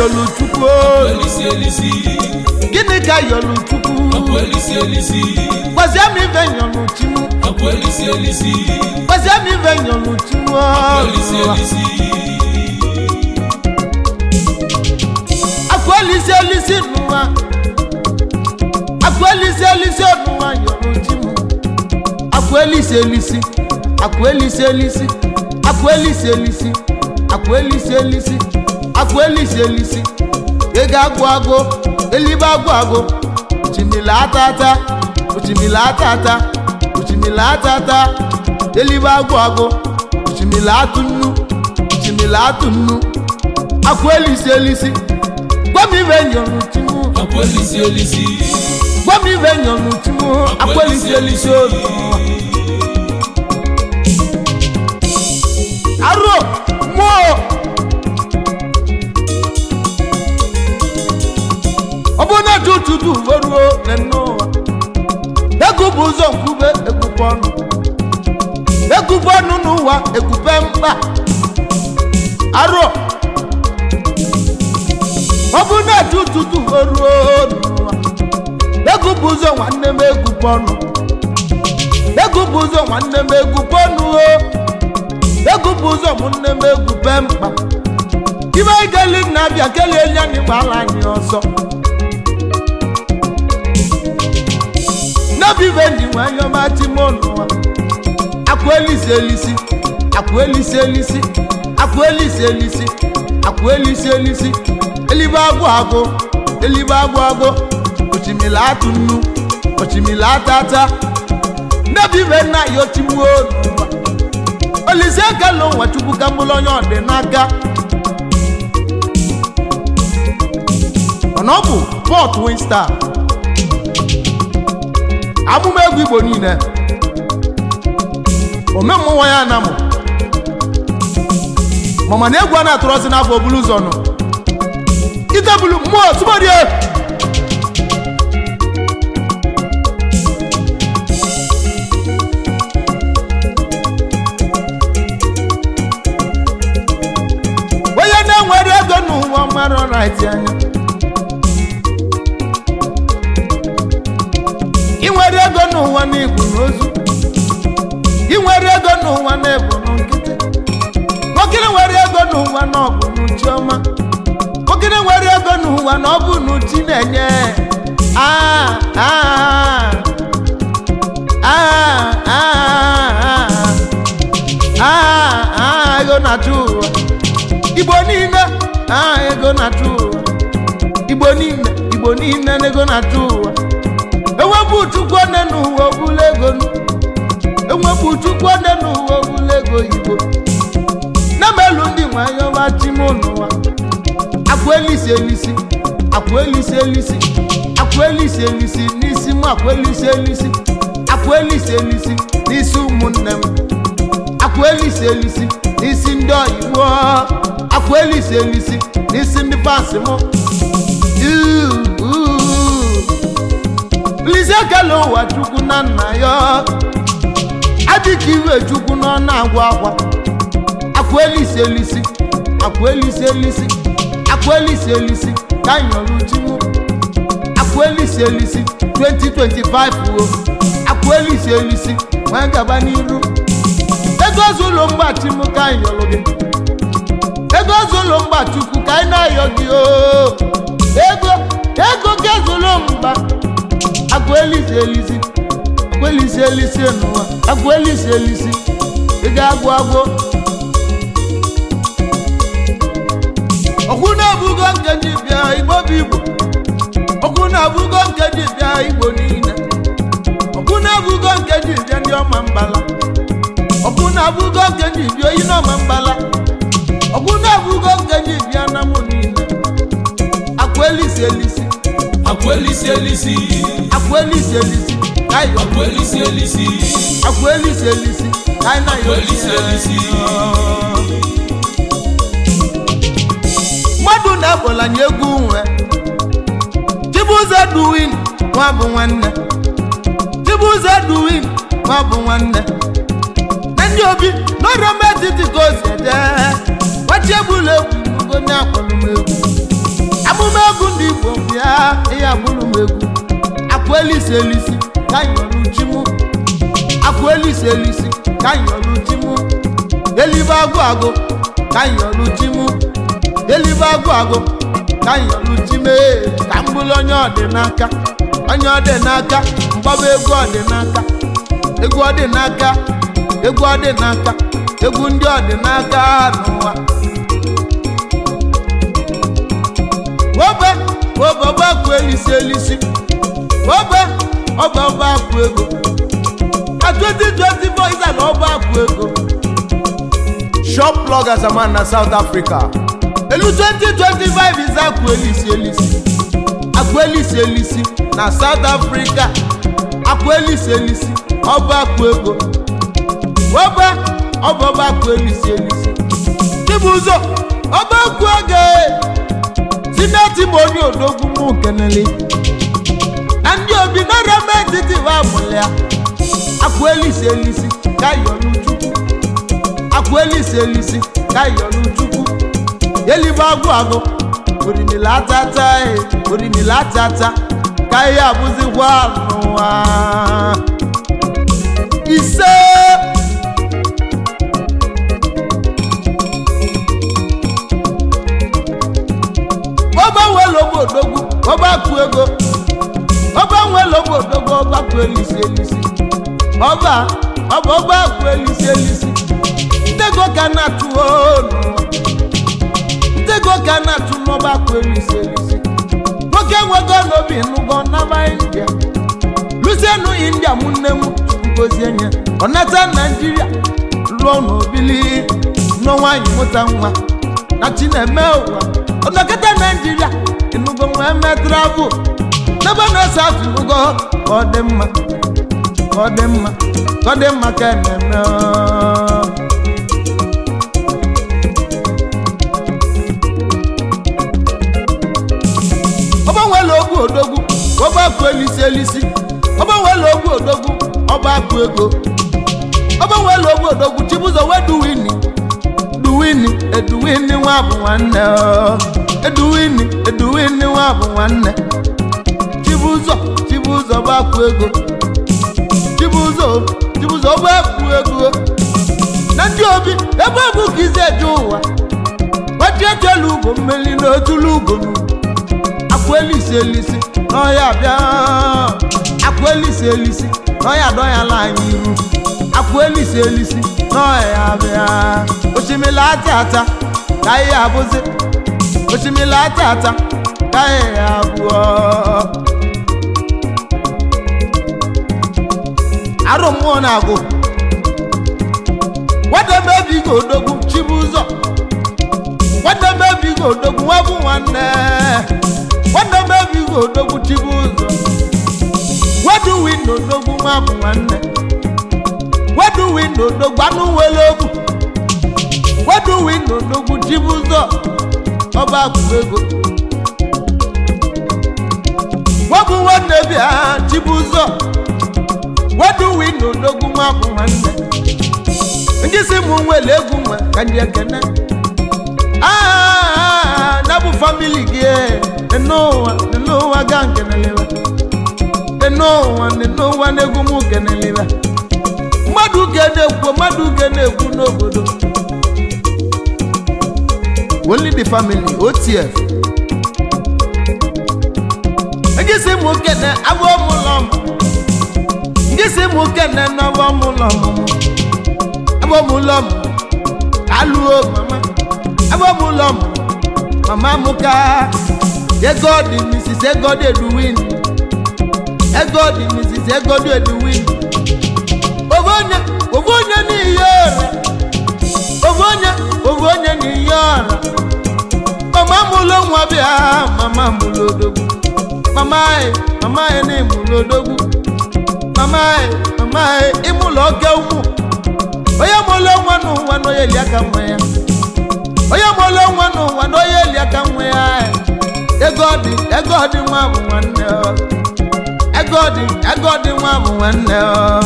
yọlụ Chukwu? Elisi elisi. Gịnị ka yọlụ Chukwu? Ọkụ elisi elisi. Gwazie m ife nyọlụ Chimu. Ọkụ elisi elisi. Gwazie m ife nyọlụ Chimu. Ọkụ elisi elisi. Akụ elisi elisi n'ụwa, akụ elisi elisi n'ụwa yọlụ Chimu. Akụ elisi elisi, akụ elisi elisi, akụ elisi elisi, akụ elisi elisi, akụ elisi elisi. Ego agụ agụ, elibe agụ agụ, ochimila atata, ochimila atata, ochimila atata, elibe agụ agụ, ochimila atụ nnu, ochimila atụ nnu. Akụ elisi elisi, gwa m ibe nyọrọ Chimu. Ọkụ elisi elisi. Gwa m ibe nyọrọ Chimu. Akụ elisi elisi olu arụ mmụọ. Ọ bụrụ na tututu ruo nne ụwa, egwu bụ ụzọ nkwube ekwupe ọnụ, ekwupe ọnụ n'ụwa, ekwupe mkpa arụ. Ọ bụrụ na tututu ruo n'ụwa, egwu bụ ụzọ nwanne m, ekwupe ọnụ, egwu bụ ụzọ nwanne m, ekwupe ọnụ o. Egwu bụ ụzọ m nne m, ekwupe mkpa ibe igeli na-abịa kelee ya na ịgbala anyị ọsọ. N'obi ibe ndị nwanyọma timonụwa. Akụ elisi elisi, akụ elisi elisi, akụ elisi elisi, akụ elisi elisi, elibe agwụ agwụ, elibe agwụ agwụ, ochimila atụ nnu, ochimila atata. N'obi ibe nna ya ochimuo n'ụwa, olise ekele ụwa Chukwu ka mgbụrụ onye ọ dị n'aka. Mana ọ bụ Port Winstar, amụma egwu Igbo niile, omemmụnwa ya anamụ mama na egwu a na-atụrọzi n'afọ bulu ụzọ nọ itebulu mmụọ tụbọdie. Onye na-enwere ego n'ụwa mara ọraiti anya. Inwere ego n'ụwa na-ebu n'ozu, inwere ego n'ụwa na-ebu nkịtị. Nwoke nwere ego n'ụwa na ọ bụ n'uchi ọma. Nwoke nwere ego n'ụwa na ọ bụ n'uchi na-enye. Ah, ah, ah, ah, ah, ah, ego na-achụ ụwa Igbo niile. Ah, ego na-achụ ụwa Igbo niile, Igbo niile na ego na-achụ ụwa. Ewepụ Chukwu one n'ụwa obula ego nụ. Ewepụ Chukwu one n'ụwa obula ego Igbo na-emelu ndị nwayọba chime n'ụwa. Akụ elisi elisi, akụ elisi elisi, akụ elisi elisi n'isi m, akụ elisi elisi, akụ elisi elisi n'isi ụmụnne m, akụ elisi elisi n'isi ndị oyibo, akụ elisi elisi n'isi ndị fans m. Lise ekele ụwa Chukwu na nna ya adịka iwe Chukwu nọ na-agwa akwa. Akụ elisi elisi, akụ elisi elisi, akụ elisi elisi ka nyọrọ Chimu. Akụ elisi elisi 2025 o, akụ elisi elisi nwee gaba n'iru. Ego zụlụ mgbachi m ka nyọrọ gị, ego zụlụ mgba Chukwu ka anyị na-ayọ gị o. Ego, ego gị zụlụ mgba. Akụ elisi elisi, akụ elisi elisi n'ụwa, akụ elisi elisi, ị ga-agwụ agwụ. Ọkwụ na-ebugo nkeji bịa Igbo bụ Igbo. Ọkwụ na-ebugo nkeji bịa Igbo niile. Ọkwụ na-ebugo nkeji bịa ndị ọma mbala. Ọkwụ na-ebugo nkeji bịa oyi n'ọma mbala. Ọkwụ na-ebugo nkeji bịa na mụ niile. Akụ elisi elisi. Akụ elisi elisi. Akụ elisi elisi ayọ. Akụ elisi elisi. Akụ elisi elisi anyị Akụ na-ayọ. elisi elisi. Mmadụ na-ebọla nye egwu nwe Chibueze Duwin nwa bụ nwanne. Chibueze Duwin nwa bụ nwanne na ndị obi n'ọrọma etiti ka o si eje. Nwachi egbula egwu onye akpọrọ m egwu. Ihe abụrụ m egwu akụ elisi elisi ka nyọrọ chi mụ, akụ elisi elisi ka nyọrọ chi mụ, elibe agụ agụ ka nyọrọ chi mụ, elibe agụ agụ ka nyọrọ chi mee, ka m bụrụ onye ọdịnaka, onye ọdịnaka, mgbaba egwu ọdịnaka, egwu ọdịnaka, egwu ọdịnaka, egwu ndị ọdịnaka n'ụwa. Obe obe ọba akụ elisi elisi, obe ọba ọba akụ ego na 2024 ịza na ọba akụ ego. Shop bloggers man na South Africa. Elu 2025 ịza akụ elisi elisi, akụ elisi elisi na South Africa, akụ elisi elisi, ọba akụ ego, obe ọba ọba akụ elisi elisi. Chibụzọ ọba akụ ego sineti bụ onye odogwu mụ kenele na ndị obi n'ọrịa etiti wa amụlịa akụ elisi elisi ka yọlụ Chukwu, akụ elisi elisi ka yọlụ Chukwu, elibe agụ agụ orimila atata e orimila atata ka ihe abụzikwa n'ụwa ise. Ọba nwere odogwu ọba akụ ego, ọba nwere odogwu ọba akụ elisi elisi, ọba ọba ọba akụ elisi elisi, ntego ka na-atụ ọnụ, ntego ka na-atụ n'ọba akụ elisi elisi. Nwoke nwego n'obi nụgo n'aba India, lusienu India mụ nne m Chukwu gozie nye, ọ nata Naijiria lụọ n'obili nụọ nwaanyị mụta nwa na chi na-eme ụwa. Ọnọkịta Naijiria ịnụgo nwee mee travel n'ebe na-ese afọ ịnụgo ka ọ dị mma, ka ọ dị mma, ka ọ dị mma ka ị na-eme ọ. Ọgbanwere ogwu odogwu ọba akụ elisi elisi, ọgbanwere ogwu odogwu ọba akụ ego, ọgbanwere ogwu odogwu Chibụzọ weduwini duwini eduwini nwa bụ nwanne ọ. Eduwini eduwini nwa bụ nwanne. Chibụzọ Chibụzọ bụ akụ ego, Chibụzọ Chibụzọ bụ akụ ego na ndị obi ebe ọ bụ ka izi eje ụwa gbachi echelu ugo mmeli na otulu ugo akụ elisi elisi n'ọhịa bịa, akụ elisi elisi n'ọhịa dọnyala anyị iru, akụ elisi elisi n'ọhịa bịa, osimiri ata ata ka ihe abụzi, osimiri ata ata ka ihe abụọ. Arụ mmụọ na-agụ nwanne m ebigo odogwu Chibụzọ, nwanne m ebigo odogwu nwa bụ nwanne, nwanne m ebigo odogwu Chibụzọ, wedu windo odogwu nwa bụ nwanne, wedu windo odogwu anụ nwere ogwu, wedu windo odogwu Chibụzọ ọba akụ ego, webụ nwanne bịa Chibụzọ, wedu windo odogwu nwa bụ nwanne. Ndị si mụ nwere egwu nwe ka ndị ekene na bụ famili gị n'ụwa n'ụwa ga nkenelewa n'ụwa n'ụwa na-egwu mụ kenelewa mmadụ ga na-ekwu, mmadụ ga na-ekwu n'obodo. Only the family OTF. Ndị si mụ kene abụọ mụlọ m, ndị si mụ kene n'ọbọ mụlọ m, abụọ mụlọ m alụọ mama, abụọ mụlọ m mama m ka ego dị Mrs. Egodi Edwin, Egodi Mrs. Egodi Edwin, ovu onye n'ihe ọra, ovu onye ovu onye n'ihe ọra, mama mụlụ nwa bịa, mama mụlụ odogwu, mama anyị mama anyị na ịmụlụ odogwu, mama anyị mama anyị ịmụlụ oke ụmụ, onye mụlụ nwa n'ụwa na onye li aka nwa ya, onye mụlụ nwa n'ụwa na onye li aka nwa ya, ego dị ego dị nwa bụ nwanne ọ, ego dị ego dị nwa bụ nwanne ọ.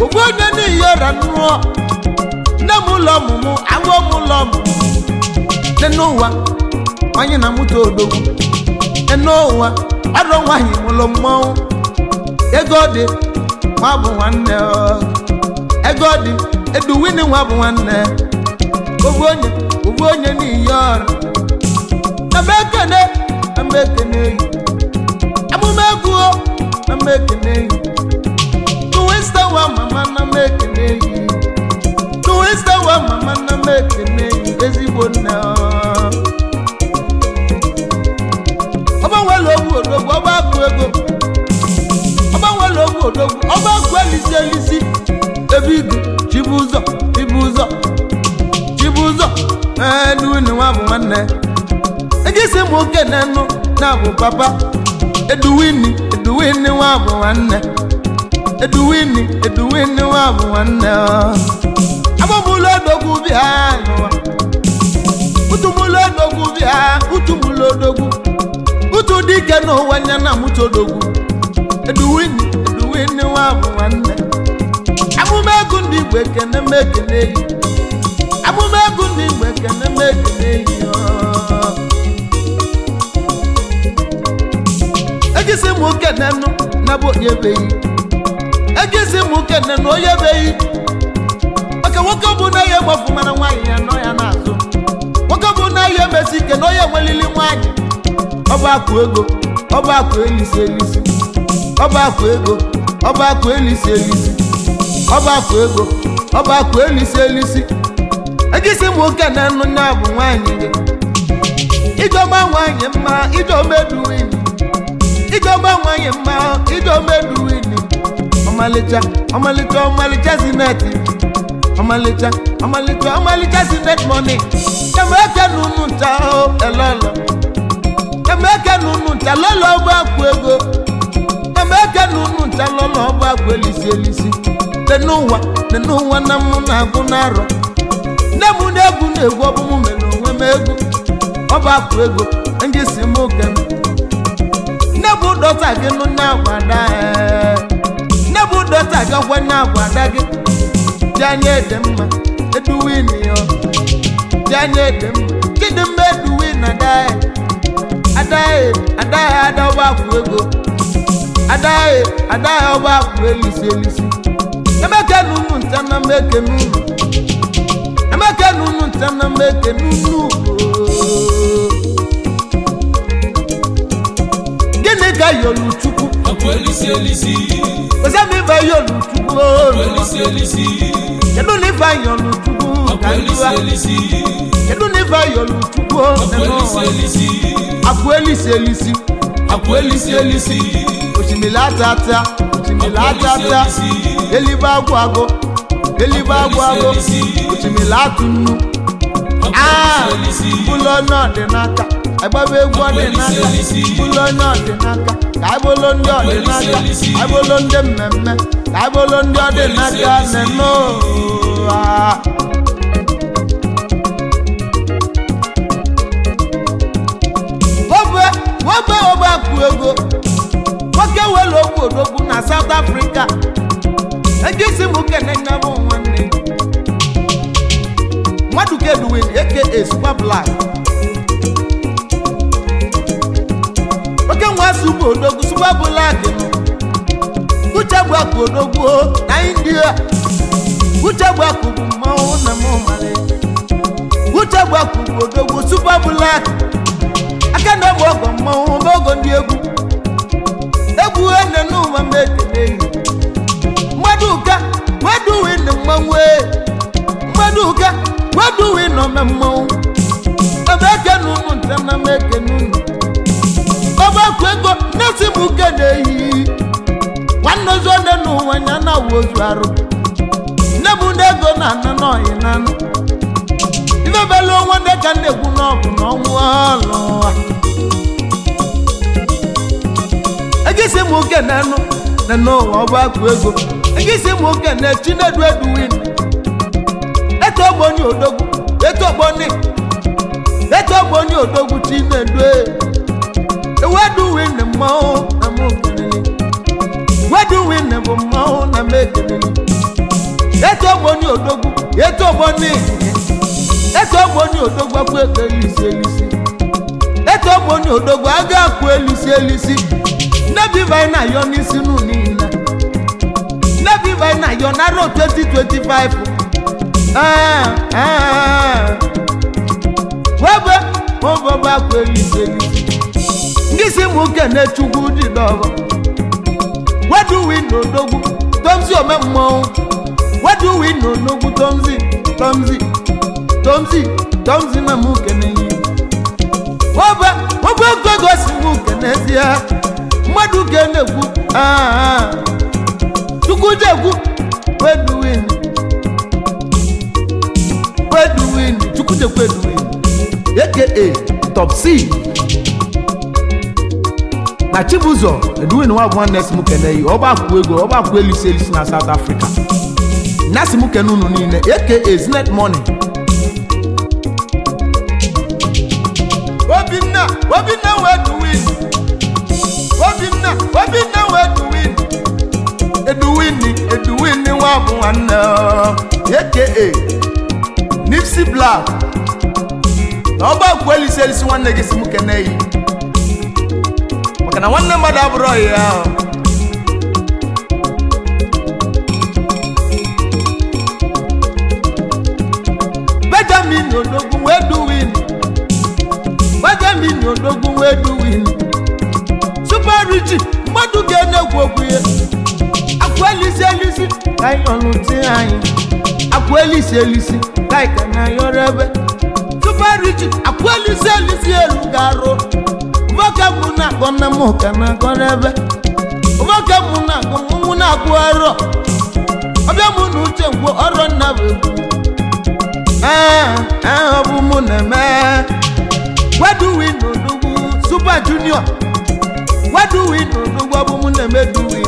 Ofu onye n'ihi ọra nnụọ nne m ụlọ ọmụmụ agwọ m ụlọ ọmụmụ nne n'ụwa nwanyị na mụta odogwu nne N'ụwa ọrụ nwaanyị mụrụ mmọnwụ. Ego dị nwa bụ nwanne ọ. Ego dị Eduwini nwa bụ nwanne. Obu onye, obu onye n'iyi ọrụ. Na m ekene, na m ekene yi. Amụma egwu o, na m ekene yi. Tuwista wa mama, na m ekene yi. Tuwista wa mama, na m ekene yi. Ezigbo nne ọ. Ọgbanwere ogwu odogwu, ọgba akụ ego. Ọgbanwere ogwu odogwu, ọgba akụ elisi elisi. Ebe igu Chibụzọ, Chibụzọ, Chibụzọ. Ee, Eduwini nwa bụ nwanne. Ejisi m okene nụ na bụ papa Eduwini. Eduwini nwa bụ nwanne. Eduwini, Eduwini nwa bụ nwanne. Agbamụlụ odogwu bịa n'ụwa. Utumụlụ odogwu bịa, utumụlụ odogwu. Utu dike n'ụwa nya na mụta odogwu. Eduwini, Eduwini nwa bụ nwanne. Amụma egwu ndị Igbo, ekene m ekene yi. Amụma egwu ndị Igbo, ekene m ekene yi. Ejisi m kenenụ na bụ onye beghị. Ejisi m kenenụ onye beghị. Maka nwoke bụ na ya egbafu mana nwaanyị ya nọ ya n'azụ. Nwoke bụ na ya emesi ike na onye nwelili nwaanyị. Ọ bụ akụ ego, ọ bụ akụ elisi elisi. Ọ bụ akụ ego, ọ bụ akụ elisi elisi. Ọ bụ akụ ego, ọ bụ akụ elisi elisi. Ejisi m kenenụ nya bụ nwaanyị gị. Ijeọma nwaanyị mma, Ijeọma Eduwini. Ijeọma nwaanyị mma, Ijeọma Eduwini. Ọmalịcha, ọmalịcha, ọmalịcha zineti. Ọmalịcha, ọmalịcha, ọmalịcha zinet money. Kama eke n'unu ncha o elolo. Kama eke n'unu ncha lọlọ ọgbọ akwụ ego. Kama eke n'unu ncha lọlọ ọgbọ akwụ elisi elisi. N'ụwa, n'ụwa na mụ na-agụ n'arọ. Nne m na-egwu na-egwu ọbụ m mere onwe m egwu. Ọ bụ akụ ego ndị si m kene. Nne bụ dọta gị nụ nye agwada. Nne bụ dọta gị ọkwa nye agwada gị. Ji anya ede mma Eduwini yo. Ji anya ede mma Chidimma Eduwini adaghị. Adaghị, adaghị, ada ọba akwụ ego. Adaghị, adaghị, ọba akwụ elisi elisi. Emeke n'unu ncha na meke n'unu. Emeke n'unu ncha na meke n'unu. Gịnị ka yolu Chukwu? Akụ elisi elisi. Kwesị ife yolu Chukwu. Akụ elisi elisi. Kedu na ife yolu Chukwu Akụ ka elisi njụa? elisi. Kedu na ife yolu Chukwu? Akụ elisi elisi. Akụ elisi elisi. Akụ elisi elisi. Osimiri atata, osimiri atata. Elibe agwụ agụ, elibe agwụ agụ. Osimiri atụ nnu. Ah, bụlụ onye ọdịnaka, agbaba egwu ọdịnaka. Bụlụ onye ọdịnaka, ka anyị bụlụ ndị ọdịnaka, anyị bụlụ ndị mmemme, ka anyị bụlụ ndị ọdịnaka na-eme ụwa. Ogbe ogbe ogbe akụ ego. Nwoke were ogbu odogwu na South Africa. Ejisi m kene nya bụ nwanne Maduka Edwin aka Super Black. Oke nwa super odogwu, Super Black nọ. Uche bụ akụ odogwu o, na India. Uche bụ akụ bụ mmanwụ na mụ mara. Uche bụ akụ bụ odogwu, Super Black. Aka na egbe ọgọ mmanwụ n'ogo ndị egwu. Egwu ene n'ụwa m ekele yi. Mmadụ ụka weduwi na mmanwụ e. Mmadụ ụka weduwi na ome mmanwụ. Ebe eke n'unu nte na m eke n'unu. Ọgbakọ ego na-esi m uke na-eyi. Nwanne ozu one n'ụwa ya na awụ ozu arụ. Nne m na ego na-ana n'ọyị na-anụ. Ifebelu onwe ndị ka na-ekwu n'ọbụ na ọnwụ ọlụ. Egisi m uke na-anụ na n'ụwa ọgbakọ ego. Egisi m uke na Chinedu Edwin. Eto ogboni odogwu, eto ogboni. Eto ogboni odogwu Chinedu e. Ewedu win mmanwụ na m kelele. Wedu win bụ mmanwụ na m ekelele. Eto ogboni odogwu, eto ogboni. Eto ogboni odogwu akwụ ego elisi elisi. Eto Senator Moni Odogwu aga akwụ elisi elisi. Nnebi vai na ayọ n'isi nụ niile. Nnebi vai na ayọ n'arọ 2025. Ah, ah. Webe ọbọba akwụ elisi elisi. Ndị si mụ kene Chukwu dị n'ọbọ. Weduwi n'Odogwu Tomzi ome mmọnwụ. Weduwi n'Odogwu Tomzi, Tomzi, Tomzi, Tomzi na mụ kene yi. Obe obe ego si mụ kenezie. Mmadụ ga-enekwu ah, Chukwu jekwu Weduwin, Weduwin, Chukwu jekwu Eduwin Aka Top C na Chibụzọ Edwin nwa bụ nwanne si mụ kene yi. Ọba akwụ ego, ọba akwụ elisi elisi na South Africa na si mụ kene unu niile, aka Zenith Money. Obinna, Obinna Weduwin, Obinna, Obinna Weduwin, Eduwin, Eduwin nwa bụ nwanne ọ. Aka Nipsey Black na ọba akwụ elisi elisi nwanne gị si mụ kene yi, maka na nwanne mmadụ abụrụ ọyị ya. Benjamin Odogwu Weduwin, Benjamin Odogwu Weduwin, Super Rich mmadụ ga-enekwu okwu ya. Akwụ elisi elisi ka anyị ọnụ tie anyị. Akwụ elisi elisi ka anyị ka na-ayọrọ ebe. Super Rich akwụ elisi elisi elu ga-arụ. Nwoke mụ na-akpọ nne m ka na-akọ n'ebe. Nwoke mụ na-akpọ mụ na-akpụ ọrọ. Ọbịa mụ na uche ngwo ọrọ nna bụ egwu. Ee, ee, ọ bụ mụ na-eme. Weduwin Odogwu Super Junior. Weduwin Odogwu ọ bụ mụ na-eme Duwin.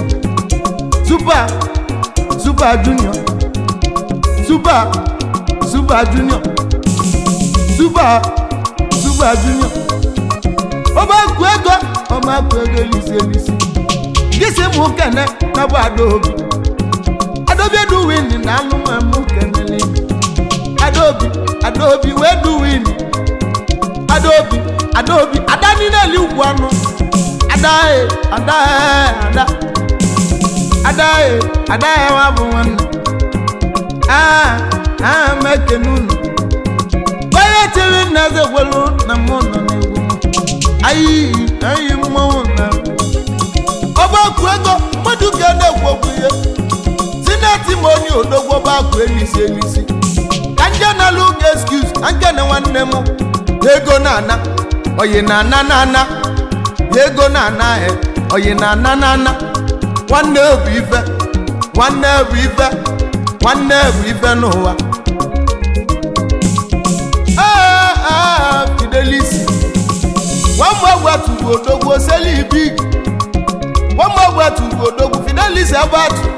Super, Super Junior. Super, Super Junior. Super, Super Junior. Ọba akụ ego, ọba akụ ego elisi elisi. Gịsị mụ kene na bụ Adaobi. Adaobi Eduwin na alụmamụ kenele. Adaobi, Adaobi Weduwin. Adaobi, Adaobi, Ada niile eli ugwu anụ. Ada e, Ada e, Ada. Ada e, Ada e nwa bụ nwanne. Ah, ah, m ekene unu. Onye tiri nna eze kwelu na mụ nọ n'egwu m. Ayi, ayi mmọnwụ na ọba akụ ego mmadụ ga na-ekwu okwu ihe. Sineti Moni Odogwu ọba akụ elisi elisi. Ka nje na-alụ ga excuse ka nke na nwanne m. Ego na-ana oyi na-ana na-ana, ego na-ana e oyi na-ana na-ana. Nwanne bụ ife, nwanne bụ ife, nwanne bụ ife n'ụwa. Ee, ee, Fidelis nwamgbe tugbu Odogwu oseli big. Nwamgbe tugbu Odogwu Fidelis ebe atụ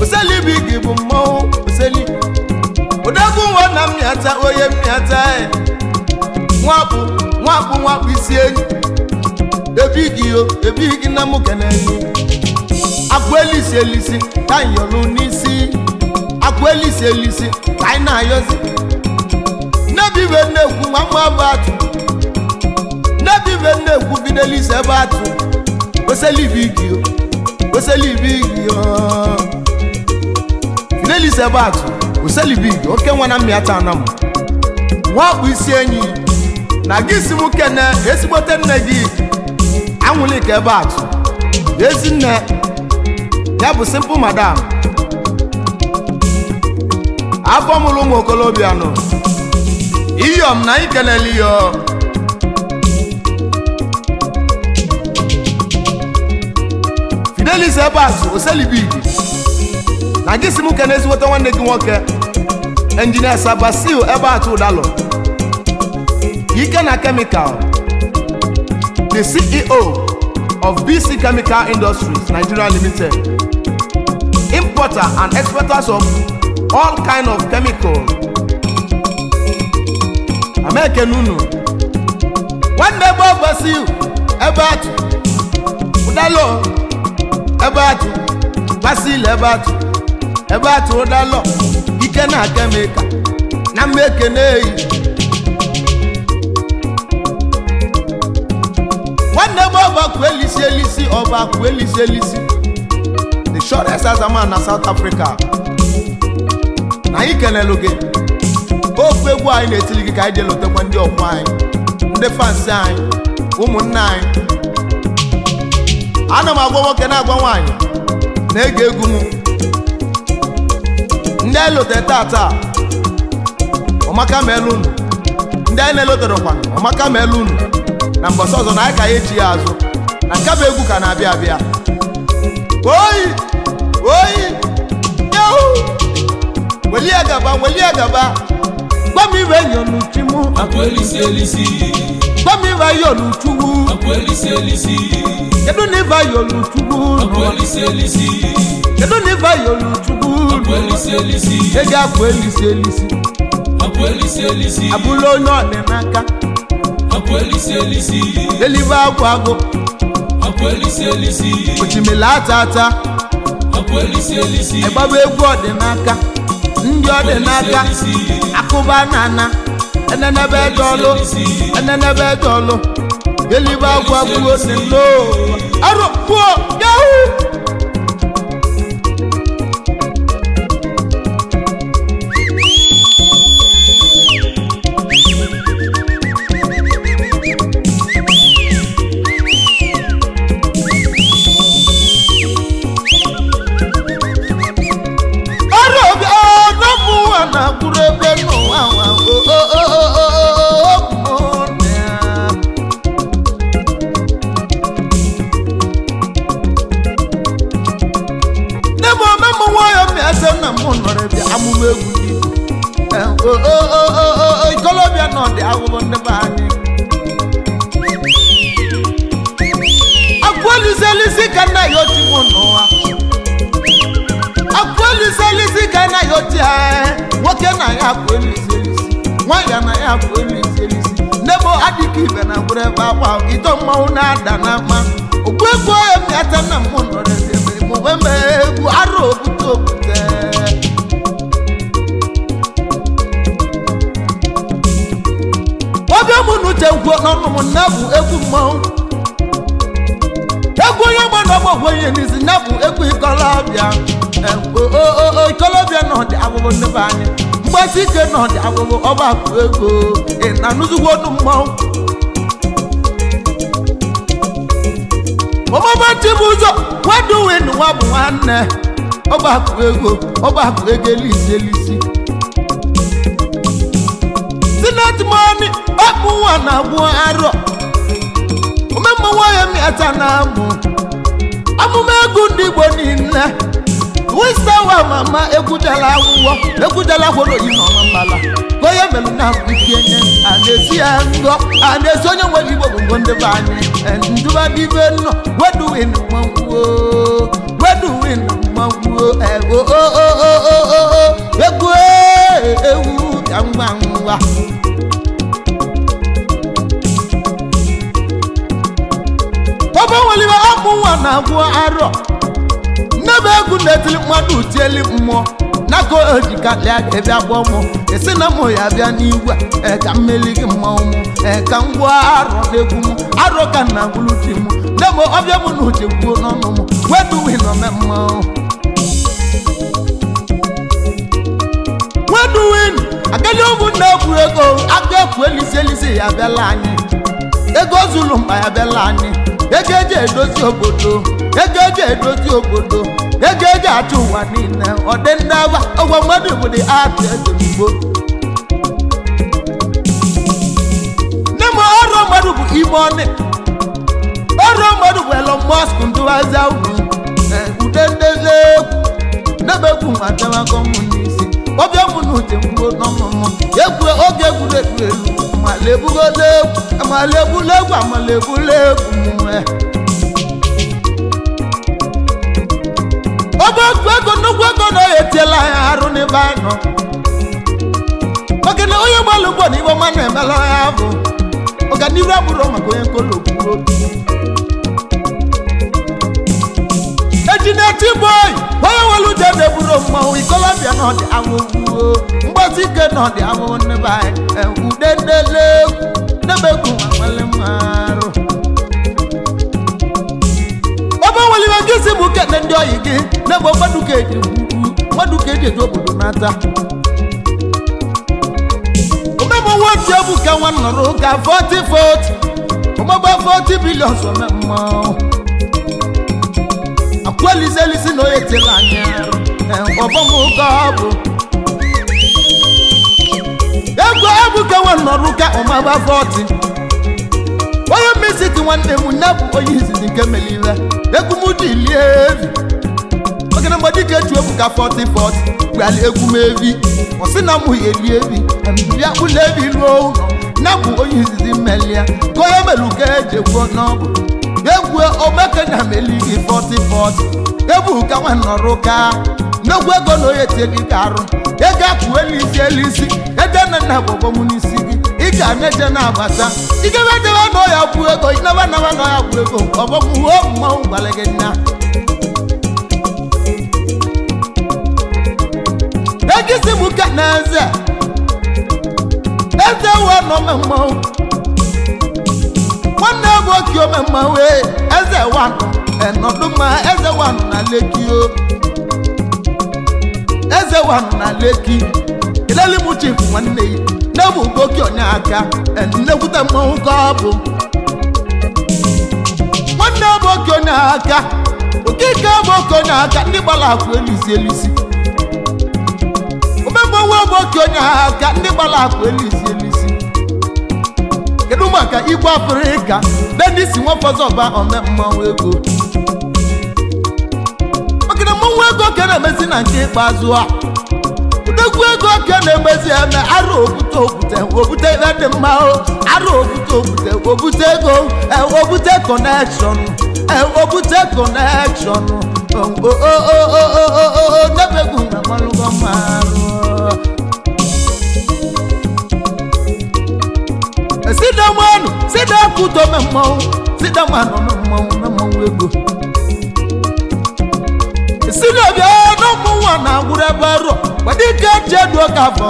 oseli big bụ mmọnwụ oseli. Odogwu nwa na mmịata onye mmịata e. Nwakpu, nwakpu, nwakpu isi enyi. Ebighi o, ebighi na mụ keneli. Akwụ elisi elisi ka anyị yọlụ n'isi, akwụ elisi elisi ka anyị na-ayọzi. Nnebi ibe nnekwu nwa mma bụ atụ. Nnebi ibe nnekwu Fidelis ebe atụ oseli bigi o, oseli bigi o. Fidelis ebe atụ oseli bigi oke nwa na mmịata anam nwakpu isi enyi na gị si mụ kene ezigbote nne gị anwụlika ebe atụ ezi nne ya bụ Simple Madam, afọ mụrụ ụmụ okolobịa nọ iyom na anyị kenele iyo. Fidelis ebe atụ oselibigi na gị si mụ kene ezigbote nwanne gị nwoke Engineer Sabasil ebe atụ ụdalọ ike na chemical, the CEO of BC Chemical Industries Nigeria Limited, importer and exporters of all kind of chemical. Amekenunu. Nwanne ebe Basil ebe atụ ụdalọ ebe atụ Basil ebe atụ ebe atụ ụdalọ ike na chemical na mmekene eyi. Ọba elisi elisi, ọba elisi elisi, the shortest azaman na South Africa, na anyị kelelu gị. Ofu egwu anyị na-etili gị ka anyị ji elotekwa ndị ọkwọ anyị, ndị fans anyị, ụmụnne anyị. Ana m agwa nwoke na-agwa nwaanyị na-ege egwu m, ndị anyị lotere tata, ọmaka ma elu unu. Ndị anyị na-eloterekwa, ọmaka ma elu unu. Na mbọsị ọzọ na anyị ka ya echi ya azụ na nke bụ egwu ka na-abịa abịa. Oyi oyi, yahu, welie gaba, welie gaba. Gwa m ibe yolu chi mụ. Akụ elisi elisi. Gwa m ibe yolu chukwu. Akụ elisi elisi. Kedu na ibe yolu chukwu? Akụ elisi elisi. Kedu na ibe yolu chukwu? Akụ elisi elisi. Ego akụ elisi elisi. Akụ elisi elisi. Abụla onye ọdịnaka. Akụ elisi elisi. Elibe agwụ agụ. Akụ elisi elisi. Ochimili ata ata. Akụ elisi elisi. Ịgbaba egwu ọdịnaka, ndị ọdịnaka akụba nana enenebe dọlụ, enenebe dọlụ, elibe agwụ agwụ onelo arụ pụọ yahu. Ọrụ obi ọnọmụwa na-akwụrụ ebe n'ụwa nwa o o o o o o ụmụnne ya. Nne m ome m nwayọ m ese nna m nọrọ bịa amụma egwu dị. O o o o o o ikolobịa nọ dị ahụhụ ndị be anyị. Akwụliselisi ka nna ya oti m n'ụwa. Akwụliselisi ka nna ya oti anyị. Nwoke na ya akwụliselisi, nwanyị na ya akwụliselisi. Nne m adịghị ibe na gwụrụ ebe akwa ito mmanwụ na-ada na mma. Okwu egwu onye m ata nna m nọrọ ebe m eme egwu arụ obute obute. Ọbịa mụ na uche gwuo n'ọnụ m na bụ egwu mmanwụ. Egwu onye gba na ọgbọ onye n'isi na bụ egwu ikolobịa. Ikolobịa na ọdị abụbụ ndị be anyị. Mgbasi ike na ọdị abụbụ ọba akụ ego. Ị na-anụzikwa ọnụ mmanwụ. Ọmụma Chibụzọ nwaduwin nwa bụ nwanne. Ọba akụ ego, ọba akụ ego elisi elisi. Senate money, ọkpụ nwa na-agbụ arọ. Omemma nwayọ mịata na-amụ. Amụma egwu ndị Igbo niile. Wisawa mama egwudala akwụkwọ, egwudala akwụkwọ oyi na ọma mbala. Ka onye melụ na ike nye, a na-esi ya ngọ, a na-esi onye nwere Igbo bụ ngo ndị be anyị. Nduba n'ibe nnọ, weduwin mmanwụ, weduwin mmanwụ, ego o o o o o o, egwu ewu ka ngwa ngwa. Ọba nwere ibe ọkpụ nwa na-agwụ arọ. Nnebe egwu na-etili mmadụ tieli mmụọ n'aka ojikalịa ebe agbọ mụ esi na mụ ya bịa n'igwe e ka mmeli gị mmanwụ mụ e ka ngwa arọ n'egwu mụ arọ ka nna gwuru chi mụ nne m ọbịa mụ na uche gwuo n'ọnụ mụ weduwi nọ me mmanwụ weduwin agadi ụmụnne egwu ego aka ekwu elisi elisi ya bịala anyị. Ego zuru mkpa ya bịala anyị. Ego eji edozi obodo, ego eji edozi obodo, ego eji achụ ụwa niile. Ọ dị ndị agba ọgwa mmadụ bụ dị atụ ego n'igbo. Nne m ọrụ mmadụ bụ ime ọnị, ọrụ mmadụ bụ Elon Musk ndụwazi ugwu ude ndezi egwu ndebegwu ma dewakọ mụ n'isi ọbịa mụ na uche mgbuo n'ọmụmụ egwu oge egwuregwu elu amala ebugola egwu amala egbula egwu amala egbula egwu mụnwe ọba egwu ego nnukwu ego na oya etiela anyị arụ n'ebe anyị nọ maka na onye gbalụ ụgbọ na igbo ma na-emela ya bụ ọganiru abụrụ maka onye nkolo obi ejineti boy onye nwere uche na-eburu mmanwụ ikolobịa na ọdị ahụhụ mgbasi ike na ọdị ahụhụ ndebe anyị ude ndele egwu ndebe egwu ma nwere mmarụ. Ego isi bụ kene ndị oyi gị na-egbo mmadụ ka eji mmadụ ka eji eji obodo n'ata. Omemụ nwoke egwu ka nwa nọrọ ụka 40 40 ọgbagba 40 billion so na mmanwụ akwelizelisi na onye tela anya ọbọmụka ọ bụ egwu egwu ka nwa nọrọ ụka ọmagba 40. Onye misiti nwanne m nne bụ onye izizi nke melire egwu m dị lie evi oge na mgbe dike echu egwu ka 40 40 gbali egwu m evi ọ sị na mụ eli evi bịa ụlọ evi ruo ụlọ na bụ onye izizi mmelia ka onye mere ka eji egwu n'ọbụ egwu omekenya meli gị 40 40 egwu ka nwa nọrọ ka nnekwu ego na onye tieli gị arụ ego akwụ elisi elisi ego na nna gbọgbọ m n'isi gị ị ga na-eje na-agbata igebe debe na ọya bụ ego ịnaba naba na ọya bụ ego ọgbọmụo mmanwụ gwara gị nna egisi m ka na eze eze wee nọ ome mmanwụ nwanne bụ oke ome mmanwụ ee eze wanụ enọdụ mma eze wanụ na Leki o eze wanụ na Leki eleli m chifu nwanne yi na-ebu oke onye aka nnekwute mmanwụ ka ọ bụ nwanne bụ oke onye aka okike bụ oke onye aka ndị gbara akwụ elisi elisi omemgbanwe bụ oke onye aka ndị gbara akwụ elisi elisi. Kedu maka igwe Afrịka Dennis Nwafọzọba ome mmanwụ ego maka na mmanwụ ego ka na-emezi na nke ikpeazụ a odogwu ego ka na-emezi eme arụ okwute okwute obute ebe dị mma o arụ okwute okwute obute ego obute kọnekshọn obute kọnekshọn n'ebegwu na malụgo mmarụ sidamanụ sidakwuto me mmanwụ sidamanụ na mmanwụ na mmanwụ ego sinabịa n'ụmụ nwa na-agwụrụ ebe arụ gbadike cheduo ka afọ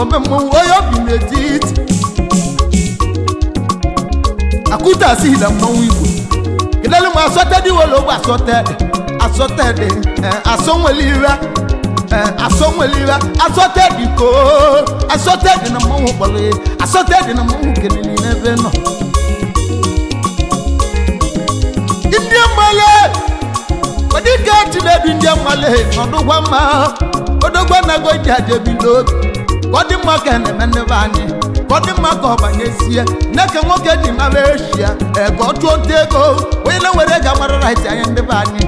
ome mmanwụ onye obi n'etiti akụta si na mmanwụ igbo kedelu m asọtedị were ogbe asọtedị asọtedị asọnwere ire asọnwere ire asọtedị koo asọtedị na mmanwụ kpọrọ ya asọtedị na mmanwụ kelele n'ebe nọ ndị mmale odike chinedu ndị mmale nọdụkwa mma odogwa nago ji ajebido ka ọ dị mma ka na-eme ndị be anyị ka ọ dị mma ka ọ banyesie nne ka nwoke ji mara eshia ee ka ọ chụọ nta ego onye na-nwere ego amara rait anyị ndị be anyị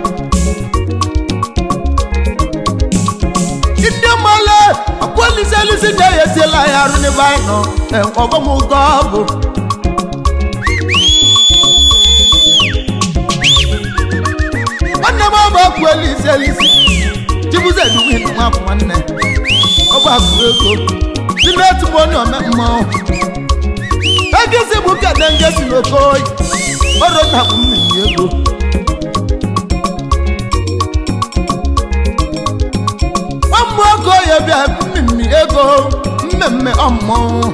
ndị mmale ọkweliselisi na-eyesiela anyị arụ n'ebe anyị nọ ọgbọmụgọ bụ nwanne m ọbụ ọkụ elisi elisi chibuze duwin nwa bụ nwanne ọbụ akụ ego si n'otu m onye ome mmanwụ ego isi bụ kede nge si n'okoyi ọrụ na bụ mmiri ego nwa mmụọ oge ya bịa mmemme ego mmemme ọmmọnwụ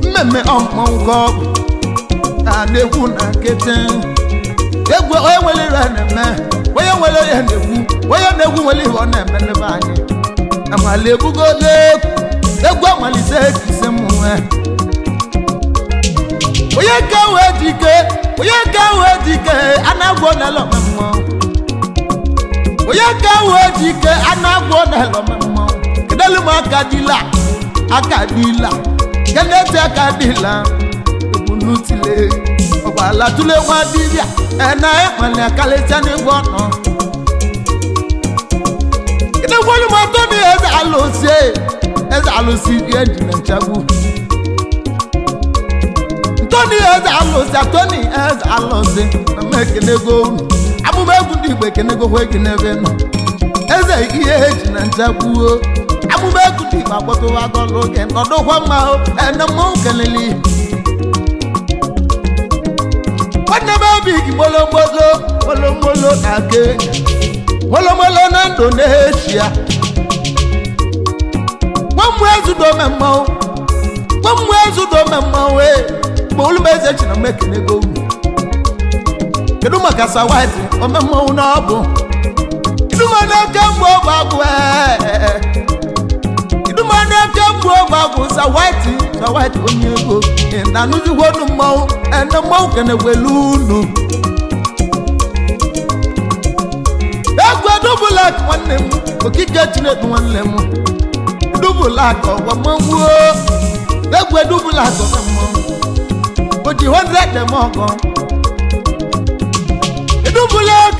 mmemme ọmmọnwụ ka ọ bụ na na-ekwu na nkịtị egwu onye nwere ihe na-eme onye nwere ihe na-egwu onye na-egwu nwere ihe ọ na-eme n'ebe anyị amala ebugola egwu egwu amalise ekise m nwe onye nke wee dike onye nke wee dike a na-agwọ n'ala mmụọ onye nke wee dike a na-agwọ n'ala mmụọ kedelu m aka dila aka dila keneti aka dila ebunutile ọgbala tule nwa dibịa ena ịkpali akalịcha n'igwe ọnọ kedegwolu m atọ na eze alụsị eze alụsị dị eji na nchagbu Tony eze alụsị Tony eze alụsị na m ekenego unu amụma egwu ndị Igbo ekenego hụ gị n'ebe nọ eze ihe eji na nchagbuo amụma egwu ndị Igbo akpọtụwa gọlụ gị nọdụkwa mma o ene mmanwụ kelele nwanne m ebighi molomolo molomolo na Kenya molomolo na Indonesia nwa ezudome mmanwụ nwa ezudome mmanwụ ee mgbe olu m eze chi na m ekenego unu Kedu maka Sawaiti ome mmanwụ na ọ bụ idumana eke mgbe ọgwụ agwụ idumana eke mgbe ọgwụ agwụ. Sawaiti, Sawaiti onye ego na anụzigwo nu mmanwụ ene mmanwụ kenegwelu unu. Egwu edubulak nwanne m, okike Chinedu nwanne m, edubulak ọgwa mmanwụ. Egwu edubulak ọgwa mmanwụ o ji 100 eme ọgọ. Edubulak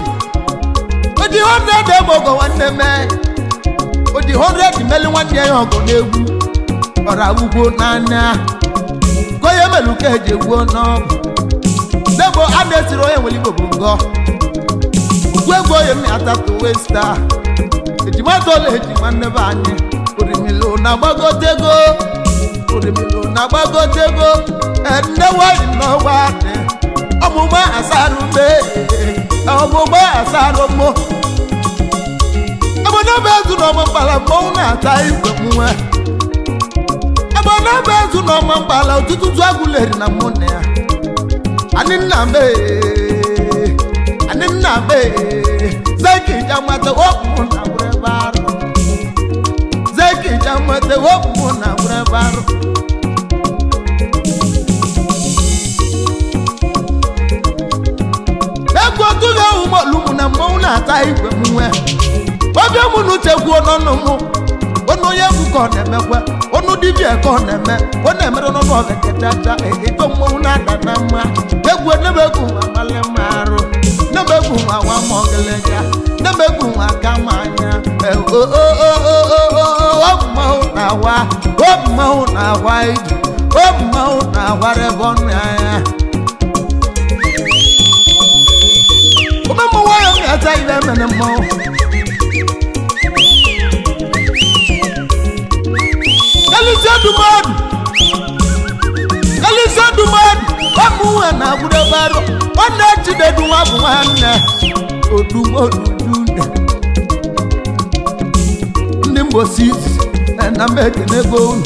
o ji 100 eme ọgọ nwanne m, o ji 100 meli nwanne ya ọgọ n'egwu ọra ugwo n'anya ka onye melu ka eji egwuo n'ọgwụ debo a na-esiri onye nwere igbo bụ ngọ ugwu egwu onye m atatu westa ejima tola ejima nnebe anyị orimilo na-agbagotego, orimilo na-agbagotego nne nwanyị n'ọgwa dị ọmụma asarume ọmụma asarumo obodo bụ ezu na ọmụ mkpala mmọnwụ na-ata igwe nwe obodo bụ ezu na ọmụ mkpala ụtụtụ tụ agwụleri na mụ na ya anyị nna m ee, anyị nna m ee, zeki jamata okwu na gwụrụ ebe arụ zeki jamata okwu na gwụrụ ebe arụ. Egwu otu ga-ewu m olumu na mmọnwụ na-ata igwe m nwe obi mụ na uche kwuo n'ọnụ mụ ọnụ onye egwu ka ọ na-emekwa ọnụ dibịa ka ọ na-eme ọ na-emere n'ọnụ ọgakechacha ịtọ mmọnwụ na-ada na mma. Egwu nemegwu nwa mmalị mma arụ nemegwu nwa nwa ma ọgịlịga nemegwu nwa aka ma anya mmanwụ na-awa mmanwụ na-awa ije mmanwụ na-awarebe ọnụ anya. Ome mmọnwụ ahụ na-ata ile mere mmọnwụ kalịsị dumadu kalịsị dumadu ọmụnwa na-agwụdebe arụ nwanne Chinedu nwa bụ nwanne odumodu junior ndị mgbosi na mba ekenego unu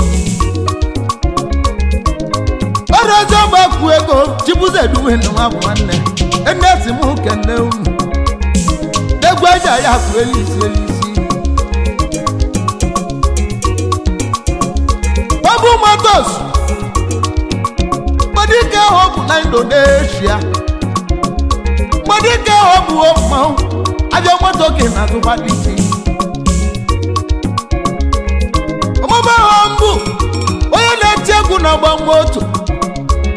ọrụ ọzọ gbakwu ego Chibueze Eduwin nwa bụ nwanne ene si m kene unu egwu eji ya kwụ elisi elisi Ọbụ Motos Mgbadike Hope na Indonesia Mgbadike Hope wo mmanwụ abịa moto ka ị na-azụkwa dị iche. Ọmụma mbụ onye na-eti egwu na-agba moto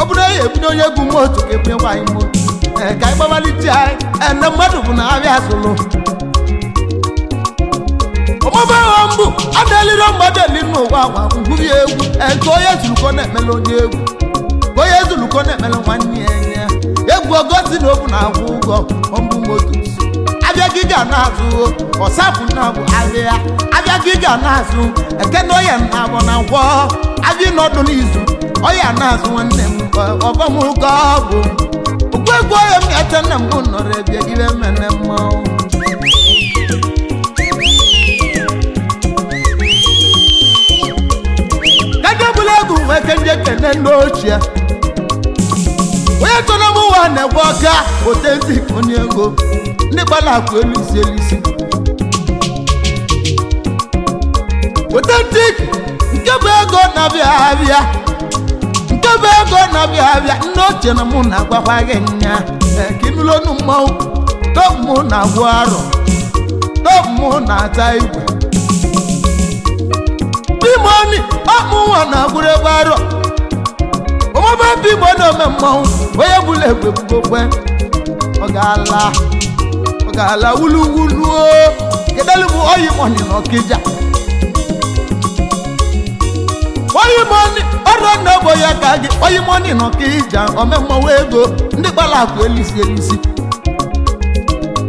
ọ bụrụ onye ebunye onye egwu moto ka ebunye nwaanyị moto ee ka anyị gbamalite anyị ene mmadụ bụ na abịa zụlụ. Ọmụma mbụ a na-eliro mmadụ eli n'ụwa nwa ngwuri egwu nke onye zurukọ na-emele onye egwu ka onye zurukọ na-emele nwanne ya nye egwu ogosi na obu na-akwụ ụgwọ ọmbụ moto abịa gị ga na-azụ ọsapụ na bụ abịa abịa gị ga na-azụ ekene ọya na-abụ na nkwọ abịa nọdụ n'izu ọya na-azụ nwanne m ọbọmụgọ bụ okwu egwu ọya m ete nna m nọrọ ebe ibe mene mmanwụ. Kedebula egwu nwee kenje kene ndị ochie onye tọrọ m ụwa na-egwe ọka otentik onye ego ndị gbara akụ elu isi elu isi otentik nke bụ ego na-abịa abịa nke bụ ego na-abịa abịa ndị ochie na mụ na-agwakwa gị nya ekinulonu mmanwụ tọmụ na-agwụ arọ tọmụ na-ata igwe bimoni ọmụnwa na-agwụrụ ebe arọ ọmụma bimo na ome mmanwụ onye bụla egwu egbugokwe ọ ga-ala ọ ga-ala wuluwuluo kedelu m oyi mọni na ọkịja oyi mọni ọrụ na ogbo ya ka gị oyi mọni na ọkịja ome mmanwụ ego ndị gbara akụ elisi elisi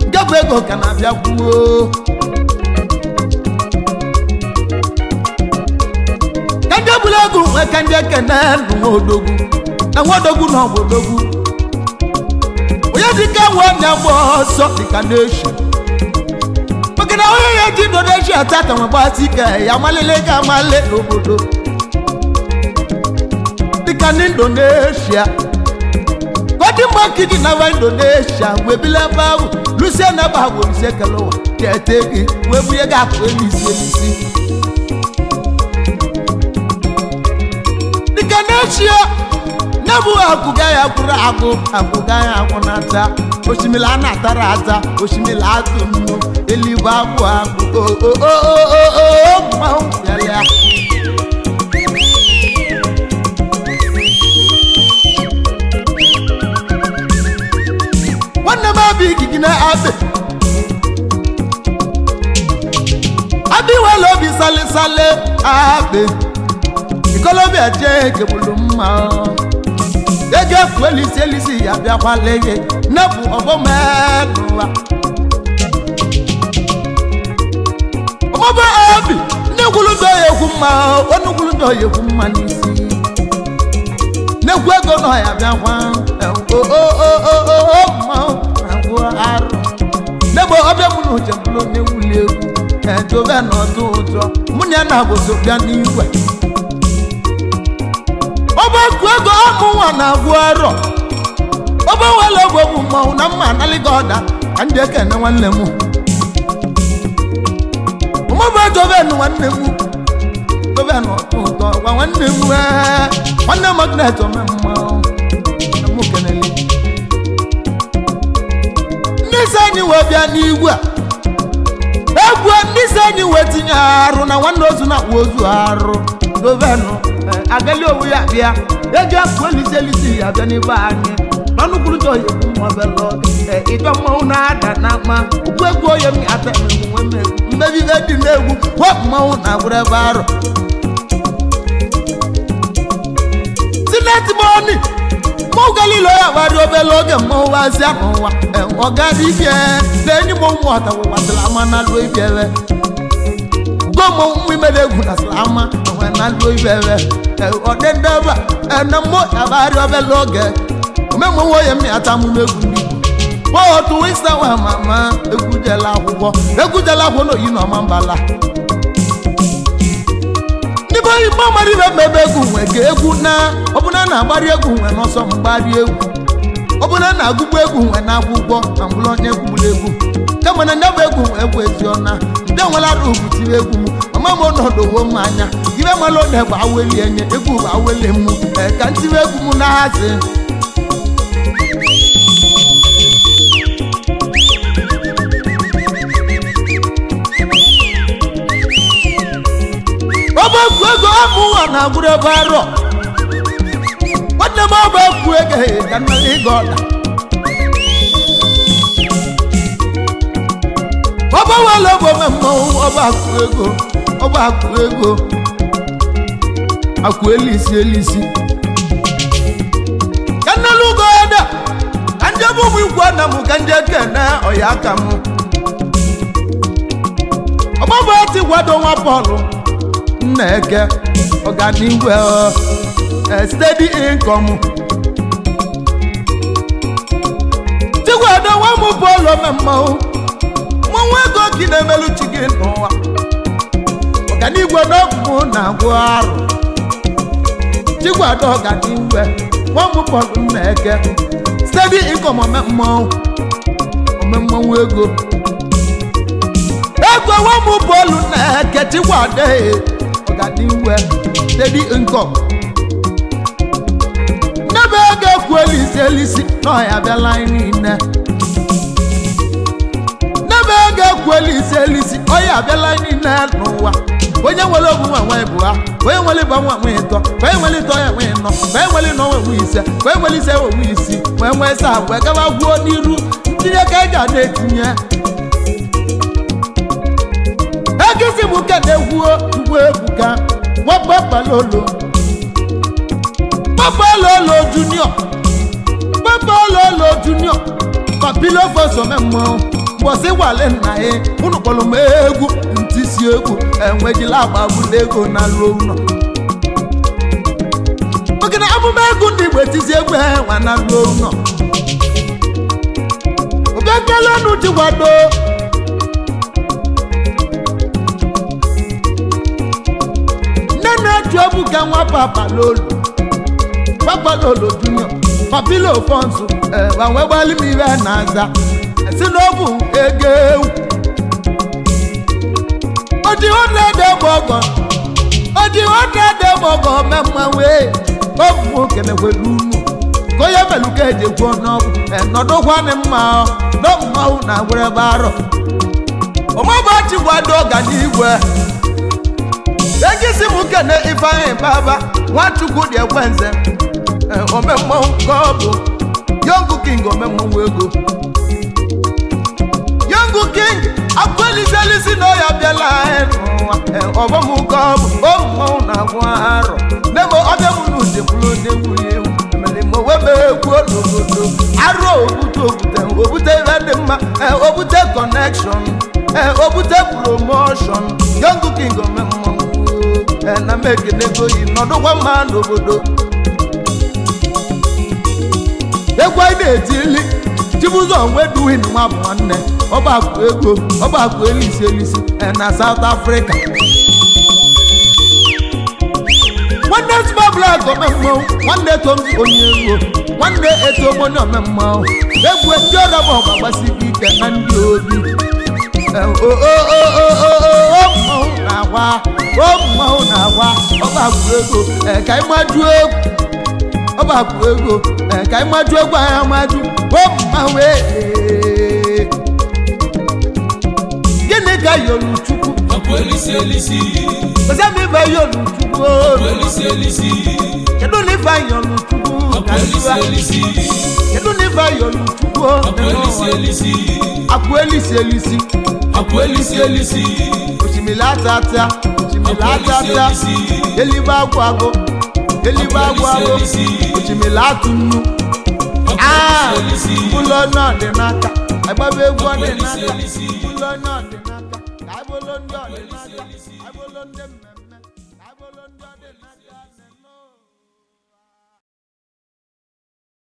nke bụ ego ka na-abịa kwuo ka ndị bụrụ egwu nwee ka ndị ekene nụ nwaodogwu na nwaodogwu na ọbụdogwu onye dịka nwe na-agba ọsọ dịka n'eshi maka na onye ya ji Indonesia tata nwe gbasi ike ya amalele ga amale n'obodo dịka n'Indonesia Godin monkey dị na Indonesia wee bili ebe ahụ lusie na ebe ahụ lusie kele ụwa tete gị wee bunye gị akụ elisi elisi. Dịka n'echie nye bụ akụga ya gwụrụ agụ akụga ya agwụ na-ata osimiri a na-atara ata osimiri atụ nnu eluigwe agwụ agwụ o o o o o o mmanwụ bịara ya. Nwanne m abụ ikiki na abị abị wele obi salisali abị ikolobịa jee kegbulu mma ego efu elisi elisi ya bịakwala ihe nepụ ọbọmenụwa ọmọbụ abi nnekwulu ndị oyi ekwu mma onukwulu ndị oyi ekwu mma n'isi nnekwu ego nọ ya bịakwa o mmanwụ na-agwụ arụ n'egbe ọbịa mụ na uche mbụrụ onye wuli egwu edobe n'ọdụ ụtọ mụ na ya na-agboso bịa n'igwe ọgbakụ ego ọmụ nwa na-agwụ arọ ọgba nwere ogbe bụ mmanwụ na mma analịga ọda ka ndị ekene nwanne m ọmọbụ dobe nwanne m dobe n'ọtụ ụtọ gwa nwanne m ee nwanne magnet ome mmanwụ na mụ kenele ndị isi anyị wee bịa n'igwe a egwu ndị isi anyị wee tinye arụ na nwanne ozu na-akpụ ozu arụ dobenụ agali owu ya bịa ego ekwu elisi elisi ya bịa n'ibe anyị n'ọnụkwuru jọ ya ekwu nwa bela oge ịjọ mmanwụ na-ada na mma ukwu egwu onye m ata enwe mmegbu mmebibe dị n'egwu wepụ mmanwụ na-agwụrụ ebe arụ sineti mọni mmanwụ galilo ya gbara obere oge mmanwụ wazia n'ụwa ọgara ibie na enyi m ụmụ ọtawụwasịrị ama na alụ ibiere ugo mmanwụ mmụ imere egwu nasịrị ama enwe na alụ ibiere ọdịndeba ene mmụ yabari obere oge omemmanwụ onye m ata mụ n'egwu ndị Igbo otu wisa nwa mama egwu jela akwụkwọ egwu jela akwụkwọ na oyi na ọma mbala ndị be oyibo mara ibe mmebe egwu nwe ka egwu na ọbụna na-agbari egwu nwe n'ọsọ mgbari egwu ọbụna na-agụgbu egwu nwe n'akwụkwọ na mbụrụ onye gwugburu egwu kama na ndebụ egwu nwe egwu ezi ọna ndị nwere arụ butiri egwu m mama m ọnọdụ wo m anya ibe mara ọ na-egbe aweli enye egwu bụ aweli m ee ka ntiri egwu m na-ahazi. Ọba egwu ego amụ ụwa na-agwụrụ ebe arọ nwanne m ọba egwu ego ka nna ịga ọda ọba nwere ogbe ome mmanwụ ọba akụ ego ọba akụ ego akụ elisi elisi ka nnelu ugo ọda ka ndị ebe ụmụ ikwu ana m ka ndị ekene ọya aka m ọgbọgbọ eti gwado nwa Pọlụ Nneke ọganiwe steady income Chigwado nwa m Pọlụ ome mmanwụ mmanwụ ego ka ị na-emelu chi gị n'ụwa ọganigwe n'ọgwụ na-agwụ arụ Chigwado ọganigwe nwa m Pọlụ Nneke steady income ome mmanwụ ome mmanwụ ego ego nwa m Pọlụ Nneke Chigwado ọganiwe steady income nnebe ego ekwu elisi elisi n'ọhịa abịala anyị niile nnebe ego ekwu elisi elisi ọhịa abịala anyị niile n'ụwa onye nwere ogbu nwa nwe bụ ha onye nwere ịba nwa nwe ịtọ onye nwere ịtọ ya nwe ịnọ onye nwere ịnọ nwe nwe ise onye nwere ise nwe nwe isi wee nwee saa wee gaba gwuo n'iru ntinye ka eji a na-etinye egisi bụ kene gwuo ugbo ebuka nwa papalolo papalolo junior papalolo junior papilo fosome mmọnwụ mbọsị gwale nna ya unu kpọrọ m egwu ntisi egwu enwejila agba bụla ego na ruo ụlọ maka na amụma egwu ndị Igbo etisi egwu enwa na ruo ụlọ obekelenu jikwado nne na-eju ebuka nwa papalolo papalolo junior Papilo Fọnsụ wee gbalị m ibe na-aza si n'ọbụ ego ewu oji 100 ọgọ, oji 100 ọgọ mee mmanwụ. Ee, ọmụ kenekwelu unu ka onye melu ka eji kwuo n'ọgwụ nọdụkwanị mma nọ mmanwụ na agwụrebe arọ Ọmọbọchị gwado ọganigwe. Egisi m kene Ifeanyị Baba Nwachukwu dị ekwenze, omemmanwụ ka ọ bụ Young King, omemmanwụ ego Young King akweliselisi na ọya bịala anyị n'ụwa. Ọbọm ka ọ bụ o mmanwụ na-agwụ arọ nne m ọbịa m n'uche bụrụ onye nwunye ewu emere m onwe m egwu n'obodo arụ obute obute obute ibe dị mma, obute connection, obute promotion. Young King omemmanwụ, na m ekenego yi nọdụkwa mma n'obodo. Egwu anyị na-etili Chibụzọ nweduhin nwa bụ nwanne ọgbakụ ego ọgbakụ elisi elisi na South Africa. Nwanne Small omemmanwụ, nwanne Tom onye ego, nwanne Etom onye omemmanwụ egwu. Ndị ọrọba ọgba gbasiri ike na ndị obi. O mmanwụ na-agwa, o mmanwụ na-agwa ọgbakụ ego, ka anyị majuo egwu ọgbakụ ego, ka anyị maju egwu anyị amaju o mmanwụ. Ee, gịnị ka yolu Chukwu? Akụ elisi elisi. Ozemibe yolu Chukwu o. Akụ elisi elisi. Kedu na ife yolu Chukwu Akụ ka elisi njụa? elisi. Kedu na ife yolu Chukwu o? Akụ elisi elisi. Akụ elisi elisi. Akụ elisi elisi. Osimiri atata, osimiri Akụ elisi atata. elisi. Eluigwe agwụ agwụ, eluigwe agwụ agwụ. Osimiri atụ nnu. Akụ Ah, elisi elisi. ụlọ náà dị n'aka agbaba egwu ọ Akụ dị elisi n'aka elisi. ụlọ náà dị n'aka ka anyị bụrụ ndị ọ dị n'aka.